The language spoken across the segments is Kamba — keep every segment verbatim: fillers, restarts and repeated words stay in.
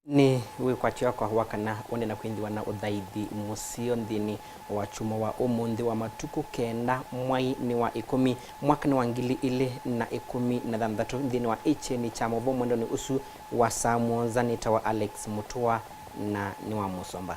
Nĩ wĩkwatyo wakwa wa kana ũnena kwĩthĩwa na ũthaithi mũseo nthĩnĩ wa kyumwa wa ũmũnthĩ wa matukũ kenda mwai nĩ wa ĩkũmi mwakanĩ wa ngili ilĩ na ĩkũmi na thanthatũ nthĩnĩ wa ĩkyeni kya maũvoo mwendonĩ ũsu wa saa mũonza. Nĩtawa Alex Mũtũa na nĩ wa Mũsomba.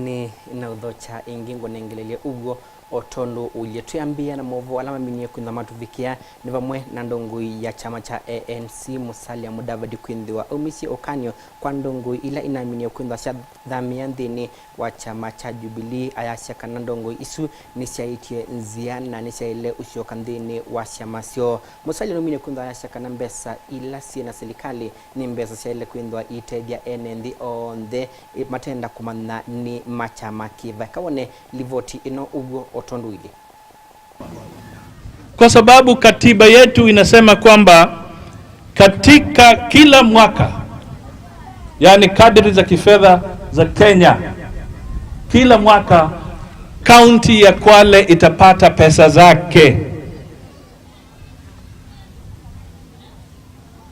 Nĩ na ũthokya ĩngĩ ngũnengelelye ũw'o o tondũ ũilyĩ. Twĩambĩĩa na maũvoo ala maminie kwĩthĩwa matũvikĩa, nĩ vamwe na ndongoi ya kyama kya A N C, Musalia Mudavadi, kwĩthĩwa aumisye ũkany'o kwa ndongoi ila inaminie kwĩthĩwa syathamĩa nthĩnĩ wa kyama kya Jubilee. Ayasya kana ndongoi isu nĩsyaĩtye nzĩa na nĩsyaĩle ũsyoka nthĩnĩ wa syama syoo. Musalia nũminie kwĩthĩwa ayasya kana mbesa ila syĩ na silikalĩ nĩ mbesa syaĩle kwĩthĩwa iitethya ene nthĩ onthe, ĩ, matenda kũmanya nĩ ma kyama kĩva. Eka wone livoti ĩno ũw'o o tondũ ilĩ. Kwa sababu katiba yetu inasema kwamba katika kila mwaka, yani kadri za kifedha za Kenya, kila mwaka kaunti ya Kwale itapata pesa zake.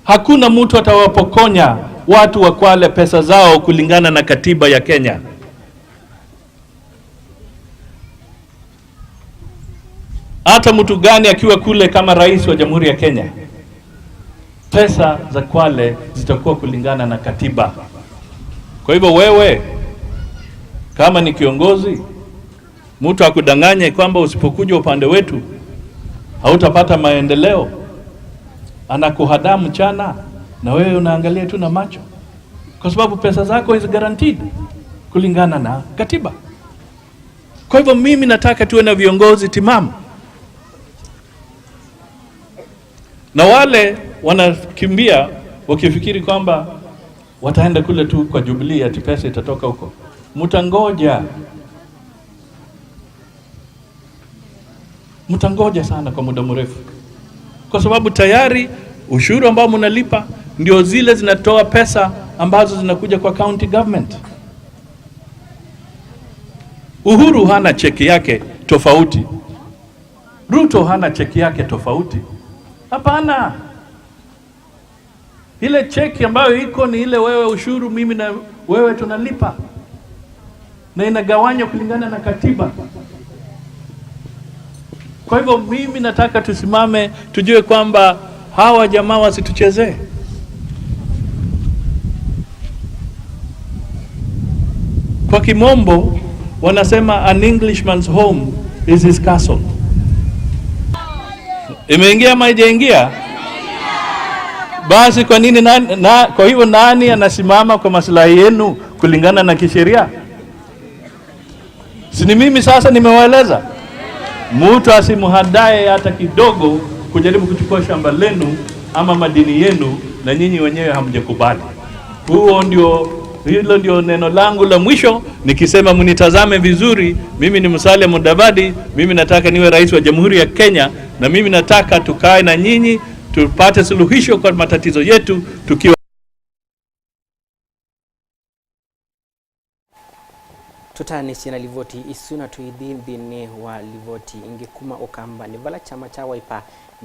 Hakuna mtu atawapokonya watu wa Kwale pesa zao kulingana na katiba ya Kenya. Hata mtu gani akiwa kule kama rais wa Jamhuri ya Kenya, pesa za Kwale zitakuwa kulingana na katiba. Kwa hivyo wewe, kama ni kiongozi, mtu akudanganye kwamba usipokuja upande wetu, hautapata maendeleo, anakuhadaa mchana, na wewe unaangalia tu na macho, kwa sababu pesa zako is guaranteed kulingana na katiba. Kwa hivyo mimi nataka tuwe na viongozi timamu, na wale wanakimbia wakifikiri kwamba wataenda kule tu kwa Jubilee ati pesa itatoka huko, mtangoja. Mtangoja sana kwa muda mrefu, kwa sababu tayari ushuru ambao mnalipa ndio zile zinatoa pesa ambazo zinakuja kwa county government. Uhuru hana cheki yake tofauti. Ruto hana cheki yake tofauti. Hapana. Ile cheki ambayo iko ni ile wewe ushuru, mimi na wewe tunalipa, na inagawanywa kulingana na katiba. Kwa hivyo mimi nataka tusimame, tujue kwamba hawa jamaa wasituchezee. Kwa kimombo wanasema, "An Englishman's home is his castle." Imeingia ama haijaingia? Basi kwa nini na, na, kwa hivyo nani anasimama kwa maslahi yenu kulingana na kisheria? Si ni mimi sasa nimewaeleza? Mtu asimhadae hata kidogo kujaribu kuchukua shamba lenu ama madini yenu, na nyinyi wenyewe hamjakubali. Huo ndio, hilo ndio neno langu la mwisho, nikisema mnitazame vizuri. Mimi ni Musalia Mudavadi, mimi nataka niwe rais wa Jamhuri ya Kenya, na mimi nataka tukae na nyinyi, tupate suluhisho kwa matatizo yetu tukiwa Tũtaanĩsye na livoti isu na tũithi nthĩnĩ wa livoti ĩngĩ kuma Ũkambanĩ, vala kyama kya Wiper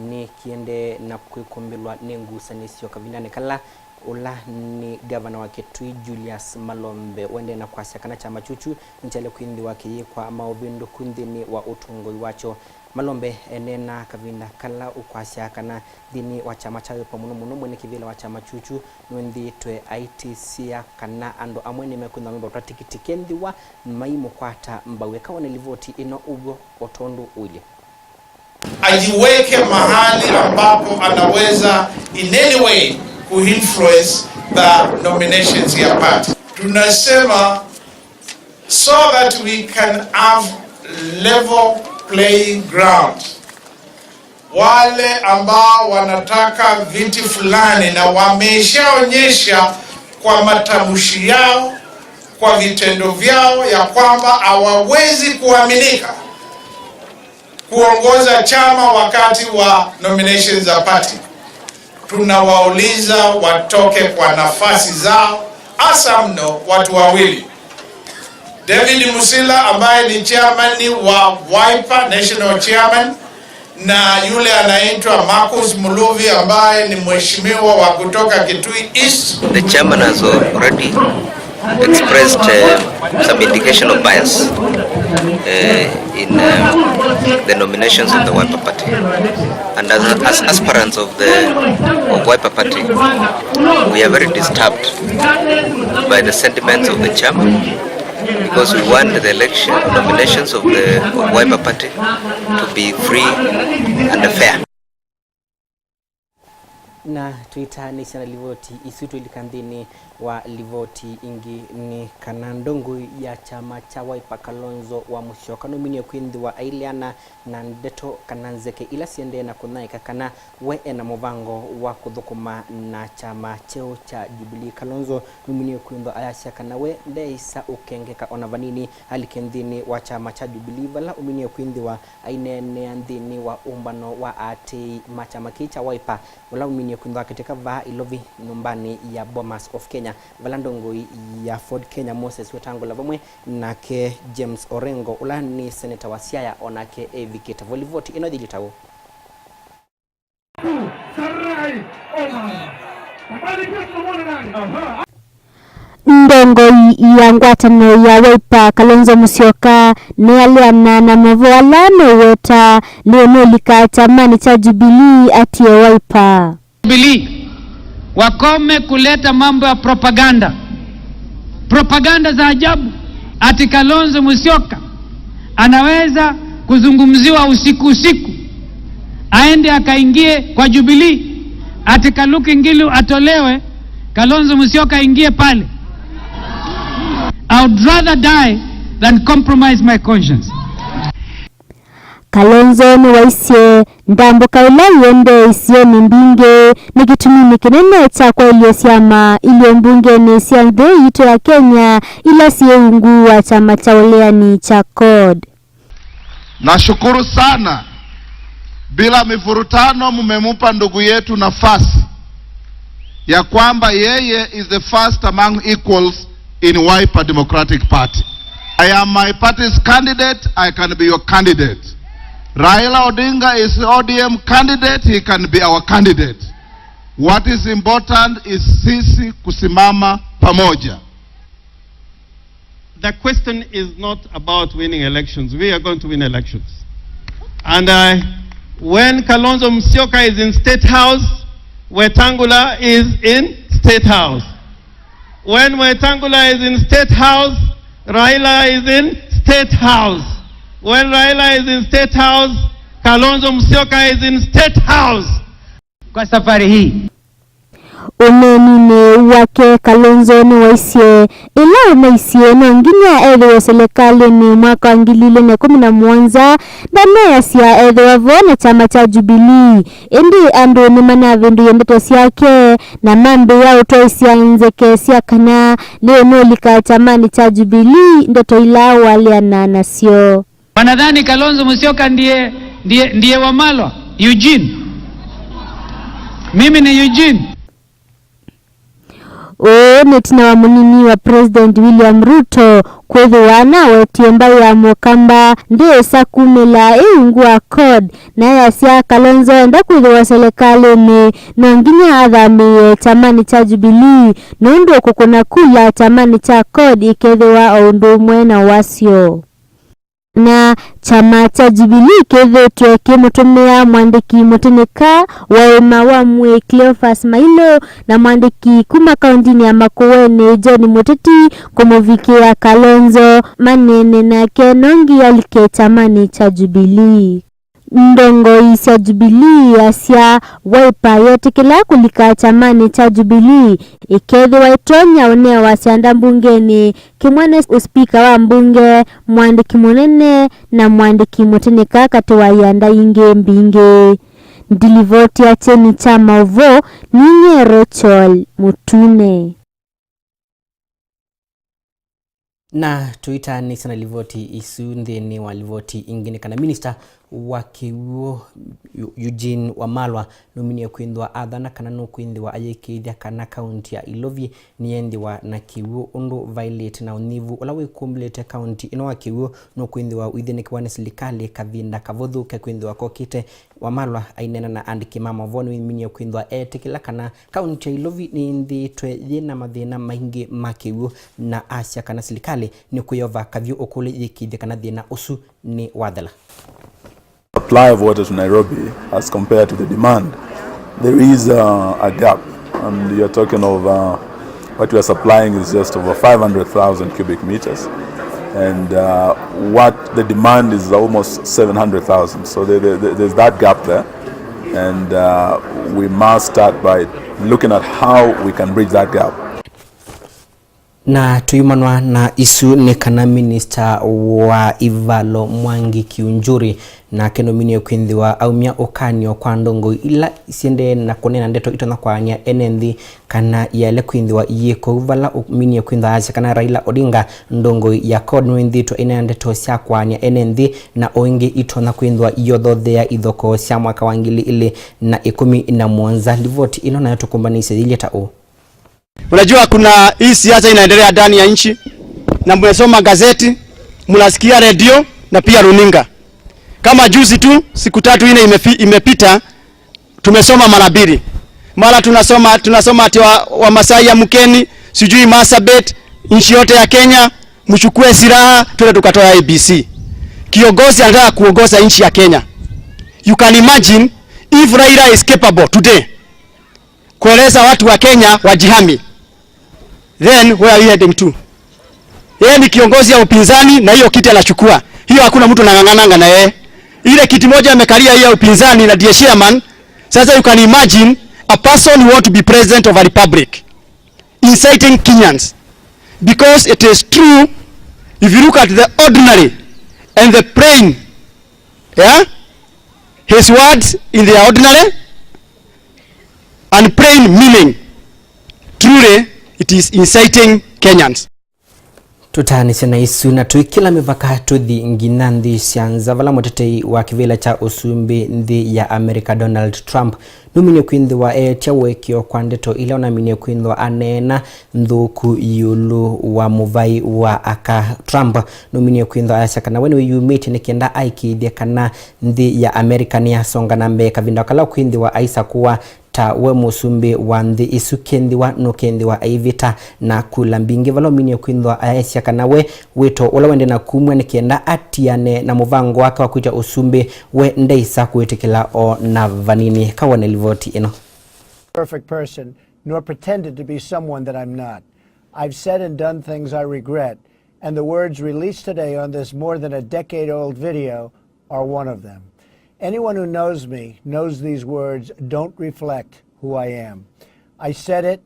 nĩkĩendee na kwĩkũmbĩlwa nĩ ngusanĩsyo kavindanĩ kala ũla nĩ ngavana wa Kitui Julius Malombe ũendee na kwasya kana kyama kyukyu nĩkyaĩle kwĩthĩwa kĩyĩkwa maũvĩndũku nthĩnĩ wa ũtongoi wakyo. Malombe eneenaa kavinda kala ũkwasya kana nthĩnĩ wa kyama kya Wiper, mũno mũno mwene kĩvĩla wa kyama kyukyu nũenthĩĩtwe aitĩsya kana andũ amwe nĩmekwĩthĩwa maivatwa tikiti kethĩwa maimũkwata mbau. Eka wone livoti ĩno ũw'o o tondũ ũilye. Ajiweke mahali ambapo anaweza in any way kuinfluence the nominations ya party. Tunasema so that we can have level playing ground. Wale ambao wanataka viti fulani na wameshaonyesha kwa matamshi yao, kwa vitendo vyao ya kwamba hawawezi kuaminika, kuongoza chama wakati wa nominations za party. Tunawauliza watoke kwa nafasi zao, hasa mno watu wawili, David Musila ambaye ni chairman wa Wiper, national chairman, na yule anaitwa Marcus Muluvi ambaye ni mheshimiwa wa kutoka Kitui East. The chairman has already expressed uh, some indication of bias uh, in uh, the nominations of the Wiper Party. And as, as aspirants of the of Wiper Party, we are very disturbed by the sentiments of the chairman because we want the election nominations of the of Wiper Party to be free and fair. Na tũitaanĩsya na livoti isu, twĩlika nthĩnĩ wa livoti ingĩ, nĩ kana ndongoi ya kyama kya Wiper Kalonzo wa Musyoka nũminie kwĩthĩwa aileana na ndeto kana nzeke ila siendee na kũthaĩka kana we ena mũvango wa kũthũkũma na kyama kyeũ kya Jubilee. Kalonzo nũminie kwĩthĩwa ayasya kana we ndeĩsa ũkengeka ona vanini alike nthĩnĩ wa kyama kya Jubilee, vala ũminie kwĩthĩwa aineenea nthĩnĩ wa ũmbano wa aatĩĩi ma kyama kĩĩ kya Wiper, ũla ũminie kwĩthĩwa akĩteka vaa Ilovi nyũmbanĩ ya Bomas of Kenya, vala ndongoi ya Ford Kenya Moses Wetangula vamwe nake James Orengo, ũla nĩ seneta wa Siaya, o nake evikĩte vo. Livoti ĩno yĩilyĩ ta ũũ. Ndongoi ya ngwatanĩo ya Wiper, Kalonzo Musyoka, nĩaleana na mavoo ala meũweta lĩu nũlika kyamanĩ kya Jubilee atie Wiper. Jubilee wakome kuleta mambo ya propaganda, propaganda za ajabu ati Kalonzo Musyoka anaweza kuzungumziwa usiku usiku, aende akaingie kwa Jubilee, ati Kaluki Ngilu atolewe, Kalonzo Musyoka aingie pale. I would rather die than compromise my conscience. Kalonzo nĩwaisye ndambũka ĩla ĩendee isionĩ mbingĩ nĩ kĩtuminĩ kĩnene kya kwaĩlya syama ilio mbungenĩ sya nthĩ yitũ ya Kenya ila syĩ ungu wa kyama kya ũleani kya CORD. Nashukuru sana. Bila mivurutano, mmemupa ndugu yetu nafasi ya kwamba yeye is the first among equals in Wiper Democratic Party. I am my party's candidate, I can be your candidate. Raila Odinga is O D M candidate, he can be our candidate. What is important is sisi kusimama pamoja. The question is not about winning elections. We are going to win elections. And uh, when Kalonzo Musyoka is in State House, Wetangula is in State House. When Wetangula is in State House, Raila is in State House. When Raila is in State House, Kalonzo Musyoka is in State House. Kwa safari hii. Ũneeninĩ wake, Kalonzo nĩwaisye ĩla ũnaisye no nginya ethĩwe selekalĩnĩ mwaka wa ngili ilĩ na ĩkũmi na mũonza, ndaneyasya ethĩwa vo na kyama kya Jubilee. Ĩndĩ andũ nĩmanavĩndũie ndeto syake na mambĩĩa ũtwaĩsya nzeke sya kana lĩu nũlika kyamanĩ kya Jubilee ndeto ila waleana nasyo. Wanadhani Kalonzo Musyoka ndiye, ndiye, ndiye Wamalwa? Eugene. Mimi ni Eugene. Ũũ nĩ ĩtina wa mũnini wa President William Ruto kwĩthĩwa nawetie mbaĩ ya Mũkamba ndĩĩsa kumĩla ĩ ungu wa CORD, na ayasya Kalonzo enda kwĩthĩwa selekalĩnĩ no nginya athamĩĩe kyamanĩ kya Jubilee, nũndũ kũkũna kula kyamanĩ kya CORD ĩkethĩwa o ũndũ ũmwe na wasyo. Na kyama kya Jubilee kĩthĩtwe kĩmũtũmĩa mwandĩki mũtĩnĩka wa ũima wa mwĩĩ Cleophas Mailũ na mwandĩki kuma kaũndĩnĩ ya Makueni John Mũteti kũmũvikĩa Kalonzo maneene nake no nginya alike kyamanĩ kya Jubilee. Ndongoi sya Jubilee yasya Wiper yetĩkĩla kũlika kyamanĩ kya Jubilee ĩkethĩwa ĩtonya ũnewa syanda mbungenĩ kĩmwe nĩ ũspika wa mbunge, mũandĩki mũnene, na mũandĩki mũtĩnĩka katĩ wa ianda ingĩ mbingĩ. Ndilivoti ya kyeni kya maũvoo ninyie Rachel Mũtune. Na tũitaanĩsya na livoti isu nthĩnĩ wa livoti ingĩ nĩ kana minista wa kĩw'ũ, Eugene Wamalwa, nũminie kwĩthĩwa athana kana nũkwĩthĩwa ayĩkĩĩthya kana kaunti ya Ilovi nĩyenthĩwa na kĩw'ũ ũndũ vaĩlĩte na ũnyivu ũla wĩkumbĩlĩte kaunti ĩno wa kĩw'ũ nũkwĩthĩwa ũithĩnĩkĩwa nĩ silikalĩ kavinda kavũthũ kekwĩthĩwa kokĩte. Wamalwa aineena na andĩki ma maũvoo nĩwĩminie kwĩthĩwa eetĩkĩla kana kaunti ya Ilovi nĩyĩthĩĩtwe yĩ na mathĩna maingĩ ma kĩw'ũ, na asya kana silikalĩ nĩkwĩyova kavyũ ũkũlĩ yĩkĩĩthye kana thĩna ũsu nĩ wathela. Supply of water to Nairobi as compared to the demand, there is a, a gap, and you're talking of uh, what we are supplying is just over five hundred thousand cubic meters, and uh, what the demand is almost seven hundred thousand. So there, there, there's that gap there, and uh, we must start by looking at how we can bridge that gap. Na tũimanwa na isu nĩ kana minista wa ivalo Mwangi Kiunjuri nake nũminie kwĩthĩwa aumya ũkany'o kwa ndongoi ila syendee na kũneena ndeto itonya kwaany'a ene nthĩ kana yaĩle kwĩthĩwa iyĩ kũu, vala ũminie kwĩthĩwa asya kana Raila Odinga, ndongoi ya CORD, nĩwĩthĩĩtwe aineena ndeto sya kwaany'a ene nthĩ na o ĩngĩ itonya kwĩthĩwa iyothothea ithokoo sya mwaka wa ngili ilĩ na ĩkũmi na mũonza. Livoti ĩno nayo tũkũmbanĩisye yĩilye ta ũũ. Unajua kuna hii siasa inaendelea ndani ya nchi, na mmesoma gazeti, mnasikia redio na pia runinga. Kama juzi tu, siku tatu nne imefi-, imepita, tumesoma mara mbili. Mara tunasoma, tunasoma ati wa, Wamasai amkeni, sijui Marsabit, nchi yote ya Kenya, mchukue silaha, twende tukatoa I E B C. Kiongozi anataka kuongoza nchi ya Kenya. You can imagine if Raila is capable today kueleza watu wa Kenya wajihami, then where are we heading to? Yeye ni kiongozi ya upinzani na hiyo kiti anachukua. Hiyo hakuna mtu anang'ang'ananga na yeye. Ile kiti moja amekalia hiyo ya upinzani na ndiye chairman. Sasa you can imagine a person who want to be president of a republic inciting Kenyans. Because it is true, if you look at the ordinary and the plain, yeah, his words in the ordinary and plain meaning, truly it is inciting Kenyans. Tũtaanĩsye na isu na tũikĩla mĩvaka tũthi nginya nthĩ sya nza, vala mũtetei wa kĩvĩla kya ũsumbĩ nthĩ ya America Donald Trump nũminie kwĩthĩwa eetya ũekeo kwa ndeto ila ũnaminie kwĩthĩwa aneena nthũku ĩũlũ wa mũvai wa aka. Trump nũminie kwĩthĩwa ayasya kana we nĩwĩyumĩtye nĩ kenda aĩkĩĩthye kana nthĩ ya America nĩyasonga na mbee kavinda kala ũkwĩthĩwa aisakũwa ta we mũsumbĩ wa nthĩ ĩsu kethĩwa nũkethĩwa aivĩta na kula mbingĩ, vala ũminie kwĩthĩwa aesya kana we wĩto ũla wende na kumw'a nĩ kenda atiane na mũvango wake wa kwĩtya ũsumbĩ, we ndeisa kwĩtĩkĩla o na vanini. Kawone livoti ĩno. Perfect person, nor pretended to be someone that I'm not. I've said and done things I regret, and the words released today on this more than a decade-old video are one of them. Anyone who knows me knows these words don't reflect who I am. I said it,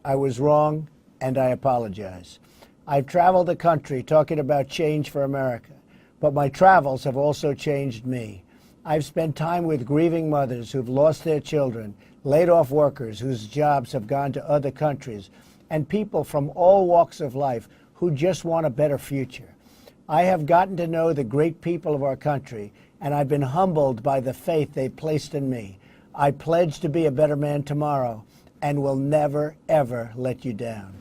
I was wrong, and I apologize. I've traveled the country talking about change for America, but my travels have also changed me. I've spent time with grieving mothers who've lost their children, laid off workers whose jobs have gone to other countries, and people from all walks of life who just want a better future. I have gotten to know the great people of our country, and I've been humbled by the faith they placed in me. I pledge to be a better man tomorrow and will never, ever let you down.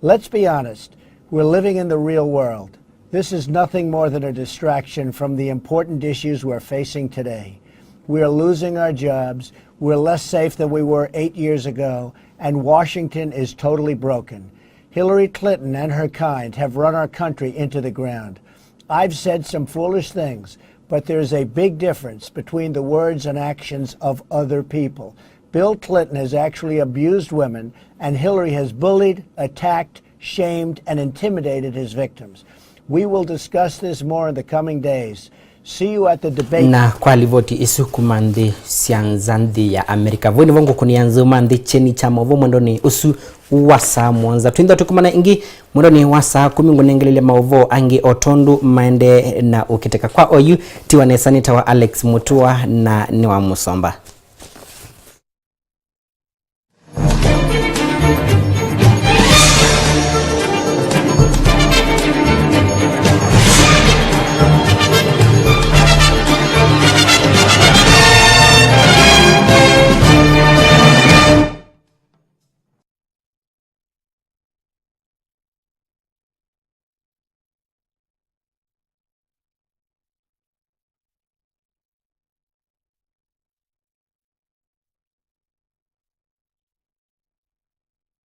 Let's be honest, we're living in the real world. This is nothing more than a distraction from the important issues we're facing today. We are losing our jobs, we're less safe than we were eight years ago, and Washington is totally broken. Hillary Clinton and her kind have run our country into the ground. I've said some foolish things, but there's a big difference between the words and actions of other people. Bill Clinton has actually abused women, and Hillary has bullied, attacked, shamed, and intimidated his victims. We will discuss this more in the coming days. See you at the debate. Na kwa livoti ĩsu kuma nthĩ sya nza nthĩ ya Amerika, vau nĩvo ngũkũnĩa nzeu ma nthĩ kyeni kya maũvoo mwendonĩ ũsu wa saa mũonza. Twĩntha tũkumana ĩngĩ mwendonĩ wa saa kũmi ngũnengelelya maũvoo angĩ o tondũ maendee na ũkĩteka. Kwa oyu, tiwa nesa nĩtawa Alex Mutua na nĩ wa Mũsomba.